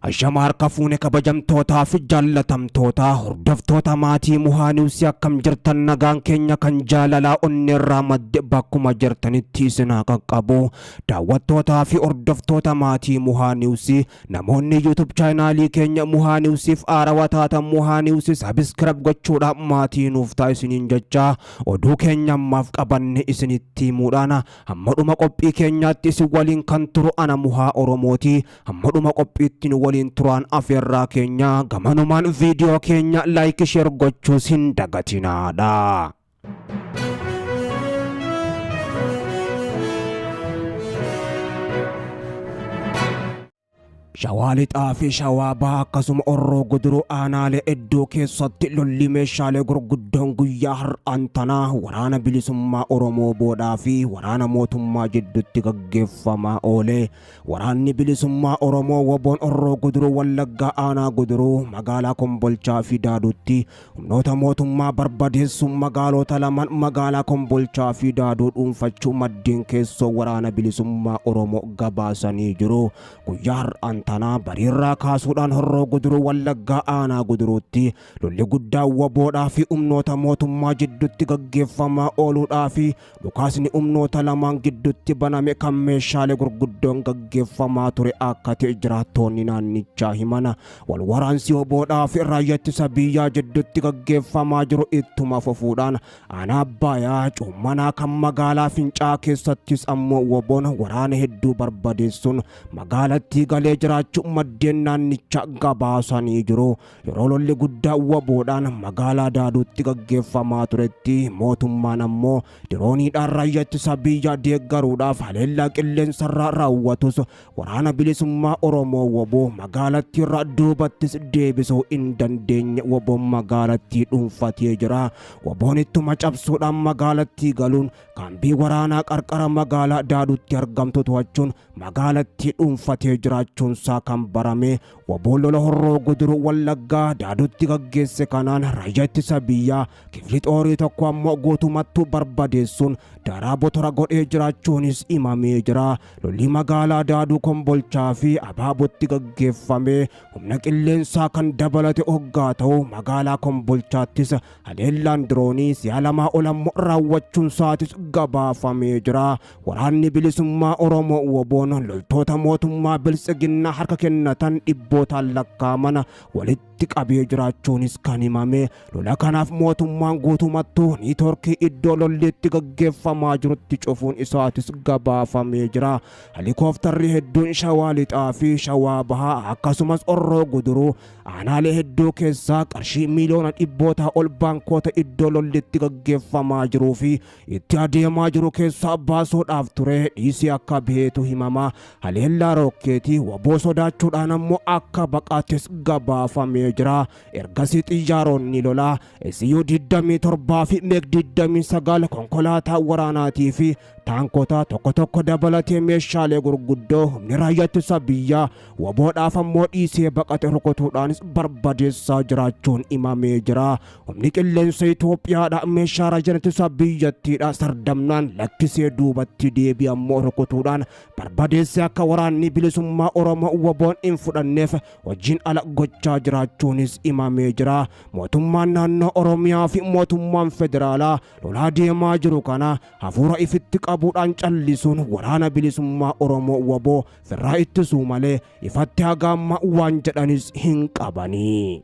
Ashama harka fuune kabajamtootaa fi jaallatamtoota hordoftoota maatii Muhaa Niwusii, akkam jirtan? Nagaan keenya kan jaalalaa onneerraa madde bakkuma jirtanitti isin haa qaqqabu. Daawwattootaa fi hordoftoota maatii Muhaa Niwusii, namoonni YouTube chaanaalii keenya Muhaa Niwusiif haarawaa taatan Muhaa Niwusii subscribe gochuudhaan maatii nuuf ta'a isiniin jecha, oduu keenya ammaaf qabanne isinitti himuudhaan hamma dhuma qophii keenyaatti isin waliin kan turu ana Muhaa Oromooti. Hamma dhuma qophiitti nu waliin turaan afeerraa keenya. Gamanumaan viidiyoo keenya like, share gochuus hin dagatinaadha. Shawaa Lixaa fi Shawaa Bahaa akkasuma Orroo Guduruu aanaalee hedduu keessatti lolli meeshaalee gurguddoon guyyaa har'aan tanaa waraana bilisummaa Oromoo boodhaa fi waraana mootummaa jidduutti gaggeeffamaa oole. Waraanni bilisummaa Oromoo Woboon Orroo Guduruu Wallaggaa aanaa Guduruu magaalaa Kombolchaa fi Daaduutti humnoota mootummaa barbadeessuun magaalota lamaan magaalaa Kombolchaa fi Daaduu dhuunfachuu maddeen keessoo waraana bilisummaa Oromoo gabaasanii jiru. Guyyaa har'aan tanaa bariirraa kaasuudhaan Horroo Guduruu Wallaggaa aanaa Guduruutti lolli guddaan Woboodhaa fi humnoota mootummaa jidduutti gaggeeffamaa ooluudhaa fi dhukaasni humnoota lamaan gidduutti baname kan meeshaalee gurguddoon gaggeeffamaa ture akka ta'e jiraattoonni naannichaa himana. Wal waraansi Woboodhaa fi raayyaa ittisa biyyaa jidduutti gaggeeffamaa jiru ittuma fufuudhaan aanaa Abbayaa Coommanaa kan magaalaa Fincaa keessattis ammoo Woboon waraana hedduu barbadeessuun magaalattii galee jiraachuu maddeen naannichaa gabaasanii jiru. Yeroo lolli guddaa Woboodhaan magaalaa Daaduutti gaggeeffamaa turetti mootummaan ammoo dirooniidhaan raayyaa ittisa biyyaa deeggaruudhaaf haleellaa qilleensarraa raawwatus waraana bilisummaa Oromoo Woboo magaalattii irraa duubattis deebisuu hin dandeenye. Woboon magaalattii dhuunfatee jira. Woboon ittuma cabsuudhaan magaalattii galuun kaambii waraanaa qarqara magaalaa Daaduutti argamtu to'achuun magaalattii dhuunfatee jiraachuunsaa kan barame. Woboon lola Horroo Guduruu Wallaggaa Daaduutti gaggeesse kanaan raayyaa ittisa biyyaa kifli xoorii tokko ammoo guutumattuu barbadeessuun daaraa botora godhee jiraachuunis himamee jira. Lolli magaalaa Daaduu, Kombolchaa fi Abaabotti gaggeeffame humna qilleensaa kan dabalate hoggaa ta'u, magaalaa Kombolchaattis haleellaan diroonii si'a lamaa ol ammoo raawwachuun isaatis gabaafamee jira. Waraanni bilisummaa Oromoo Woboon loltoota mootummaa biltsiginnaa harka kennatan dhibbootaan lakkaa'aman walitti qabee jiraachuunis kan himame. Lola kanaaf mootummaan guutumattuu niitoorkii iddoo lolli itti gaggeeffamaa jirutti cufuun isaatis gabaafamee jira. Helikooftarri hedduun Shawaa Lixaa fi Shawaa Bahaa akkasumas Orroo Guduruu aanaalee hedduu keessaa qarshii miiliyoona dhibbootaa ol baankoota iddoo lolli itti gaggeeffamaa jiruu fi itti adeemaa jiru keessaa baasuudhaaf ture dhiisii akka baheetu himama. Haleellaa rookkeetii Woboo sodaachuudhaan ammoo akka baqaates gabaafamee jira. Ergasii xiyyaaronni lolaa SU 27 fi MiG 29, konkolaataa waraanaatii fi taankota tokko tokko dabalatee meeshaalee gurguddoo humni raayyaa ittisa biyyaa Woboodhaaf ammoo dhiisee baqate rukutuudhaanis barbadeessaa jiraachuun himamee jira. Humni qilleensa Itoophiyaadha meeshaa raayyaa ittisa biyyattiidha sardamnaan lakkisee duubatti deebi'e ammoo rukutuudhaan barbadeessee akka waraanni bilisummaa Oromoo Woboon hin fudhanneef hojiin ala gochaa jiraachuunis himamee jira. Mootummaan naannoo Oromiyaa fi mootummaan federaalaa lolaa deemaa jiru kana hafuura ifitti qabuudhaan callisuun waraana bilisummaa Oromoo Woboo firraa ittisuu malee ifatti haga amma waan jedhanis hin qabanii.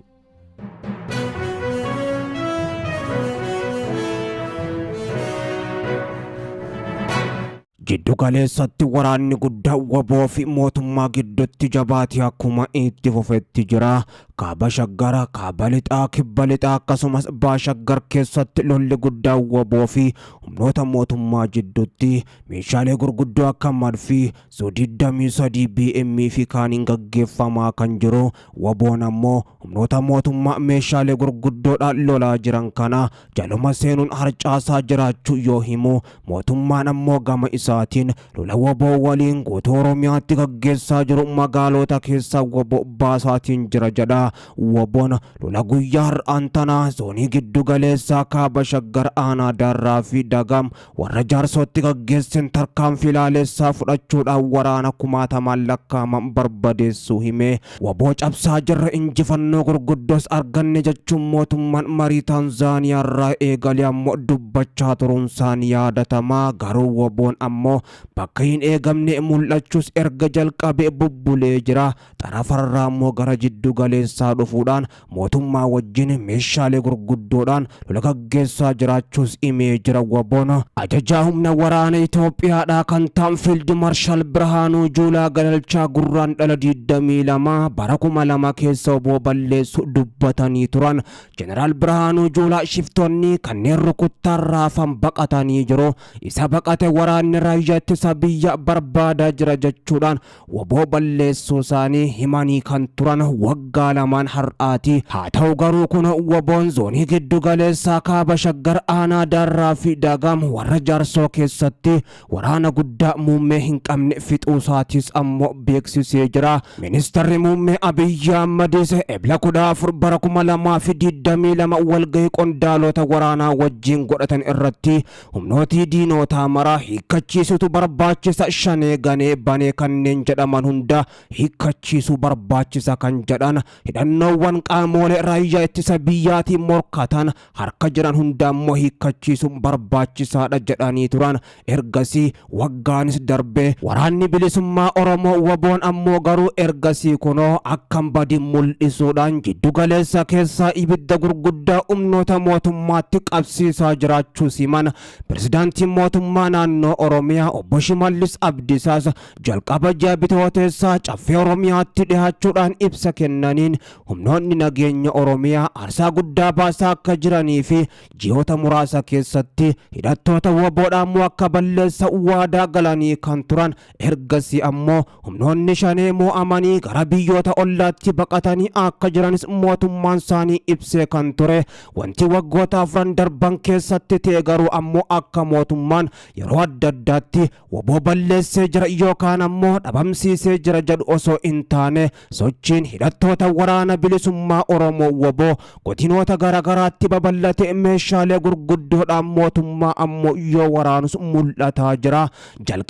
Jiddu galeessatti waraanni guddaa Woboo fi mootummaa gidduutti jabaatee akkuma itti fufetti jira. Kaaba Shaggara, Kaaba Lixaa, Kibba Lixaa akkasumas Baha Shaggar keessatti lolli guddaa Woboo fi humnoota mootummaa jidduutti meeshaalee gurguddoo akka madfii, Zu 23 BM fi kaaniin gaggeeffamaa kan jiru. Woboon ammoo humnoota mootummaa meeshaalee gurguddoodhaan lolaa jiran kana jaluma seenuun harcaasaa jiraachuu yoo himu, mootummaan ammoo gama isaatiin lola Woboo waliin guutuu Oromiyaatti gaggeessaa jiru magaalota keessaa Woboo baasaatiin jira jedha. jira. Woboon lola guyyaa har'aan tanaa zoonii giddu galeessaa kaaba Shaggar aanaa Daarraa fi Dagaam warra Jaarsootti gaggeessen tarkaanfii laaleessaa fudhachuudhaan waraana kumaatamaan lakkaa'aman barbadeessuu hime. Wbo cabsaa jirra injifannoo gurguddoos arganne jechuun mootummaan marii Taanzaaniyaarraa eegalee ammoo dubbachaa turuunsaa ni yaadatama. Garuu WBOn ammoo bakka hin eegamne mul'achuus erga jalqabee bubbulee jira. Xarafarraa ammoo gara jiddu galeessaa dhufuudhaan mootummaa wajjin meeshaalee gurguddoodhaan lola gaggeessaa jiraachuus himee jira WBOn. Ajajaa humna waraana Itoophiyaadhaa kan ta'an Fiild Marshaal Birhaanuu Juulaa Galalchaa Gurraandhala 22 bara 2000 keessa wbo balleessu dubbatanii turan. Jeneraal Birhaanuu Juulaa shiftoonni kanneen rukuttaan raafan baqatanii jiru. Isa baqate waraanni raayyaa ittisa biyyaa barbaadaa jira jechuudhaan Wbo balleessuu isaanii himanii kan turan waggaa lamaan har'aati. Haa ta'u garuu kunoo WBOn zoonii giddu galeessaa kaaba Shaggar aanaa Daarraa fi Daagaam warra Jaarsoo keessatti waraana guddaa muummee hin qabne fixuusaatis ammoo beeksisee jira. Ministarri Muummee Abiyyi Ahmadis Ebla 14 bara 2022 walgahii qondaalota waraanaa wajjiin godhatan irratti Humnootii diinootaa mara hiikkachiisuutu barbaachisa, Shanee, Ganee, Banee kanneen jedhaman hunda hiikkachiisuu barbaachisa kan jedhan hidhannoowwan qaamoolee raayyaa ittisa biyyaatiin morkatan harka jiran hunda ammoo hiikkachiisuun barbaachisaadha jedhanii turan. Ergasii waggaanis darbee Waraanni Bilisummaa Oromoo WBOn ammoo garuu ergasii kunoo akkan badin mul'isuudhaan jiddu galeessa keessaa ibidda gurguddaa humnoota mootummaatti qabsiisaa jiraachuus himan. Pirezidaantiin mootummaa naannoo Oromiyaa obbo Shimallis Abdiisaas jalqaba ji'a Bitooteessaa Caffee Oromiyaatti dhihaachuudhaan ibsa kennaniin humnoonni nageenya Oromiyaa aarsaa guddaa baasaa akka jiranii fi Ji'oota muraasa keessatti hidhattoota wbo dha ammoo akka balleessan waadaa galanii kan turan ergasii ammoo humnoonni Shanee moo'amanii gara biyyoota ollaatti baqatanii akka jiranis mootummaan isaanii ibsee kan ture. Wanti waggoota afran darban keessatti ta'e garuu ammoo akka mootummaan yeroo adda addaatti wbo balleessee jira yookaan ammoo dhabamsiisee jira jedhu osoo hin taane sochiin hidhattoota Waraana Bilisummaa Oromoo wbo godinoota garaagaraatti babal'atee meeshaalee gurguddoodhaan mootummaa ammoo yoo waraanus mul'ataa jira.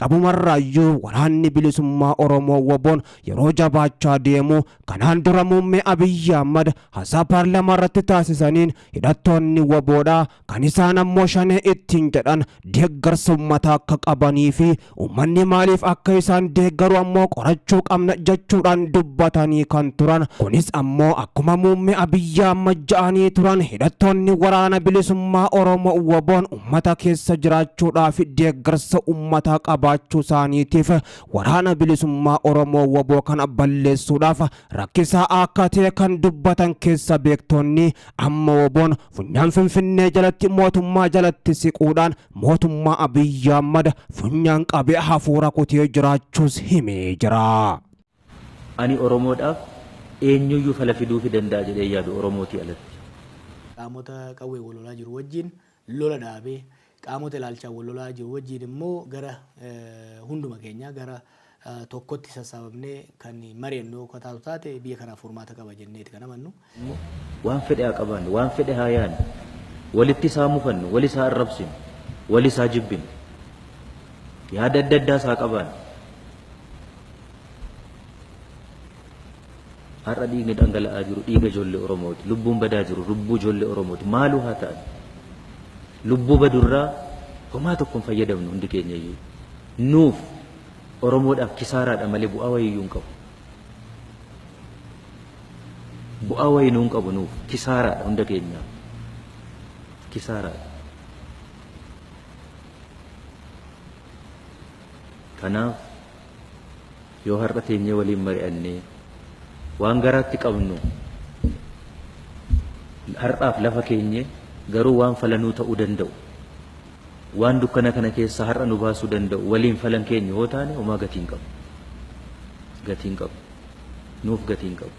Jalqabumarraayyuu Waraanni Bilisummaa Oromoo WBOn yeroo jabaachaa deemu kanaan dura Muummee Abiyyi Ahmad haasaa paarlamaa irratti taasisaniin hidhattoonni wbo dha kan isaan ammoo Shanee ittiin jedhan deeggarsa ummataa akka qabanii fi ummanni maaliif akka isaan deeggaru ammoo qorachuu qabna jechuudhaan dubbatanii kan turan. Kunis ammoo akkuma Muummee Abiyyi Ahmad ja'anii turan hidhattoonni Waraana Bilisummaa Oromoo WBOn ummata keessa jiraachuudhaa fi deeggarsa ummataa qabaachuu isaaniitiif Waraana Bilisummaa Oromoo wbo kana balleessuudhaaf rakkisaa akka ta'e kan dubbatan keessa beektonni amma WBOn funyaan Finfinnee jalatti mootummaa jalatti siquudhaan mootummaa Abiyyi Ahmad funyaan qabee hafuura kutee jiraachuus himee jira. Ani Oromoodhaaf eenyuyyuu fala fiduufi danda'a jedhee hin yaadu Oromootii alatti. Qaamota qawween wal lolaa jiru wajjin lola dhaabee Qaamota ilaalchaan wal lolaa jiru wajjin immoo gara hunduma keenyaa gara tokkotti sassaabamnee kan mari'annu yoo ka taatu taate biyya kanaaf furmaata qaba jenneeti kan amannu. Waan fedhe haa qabaannu, waan fedhe haa yaannu, walittis haa mufannu, walis haa arrabsinu, walis haa jibbinu, yaada adda addaas haa qabaannu. Har'a dhiigni dhangala'aa jiru dhiiga ijoollee Oromooti. Lubbuun badaa jiru lubbuu ijoollee Oromooti. Maaluu haa ta'an. Lubbuu badurraa homaa tokko hin fayyadamnu hundi keenya iyyuu. Nuuf Oromoodhaaf kisaaraadha malee bu'aa wayiiyyuu hin qabu. Bu'aa wayii nuu hin qabu nuuf kisaaraadha hunda keenyaaf. Kisaaraadha. Kanaaf Yoo har'a teenyee waliin mari'annee waan garaatti qabnu har'aaf lafa keenyee garuu waan fala nuu ta'uu danda'u, waan dukkana kana keessaa har'a nu baasuu danda'u waliin falan keenyu yoo taane homaa gatii hin qabu. Gatii hin qabu. Nuuf gatii hin qabu.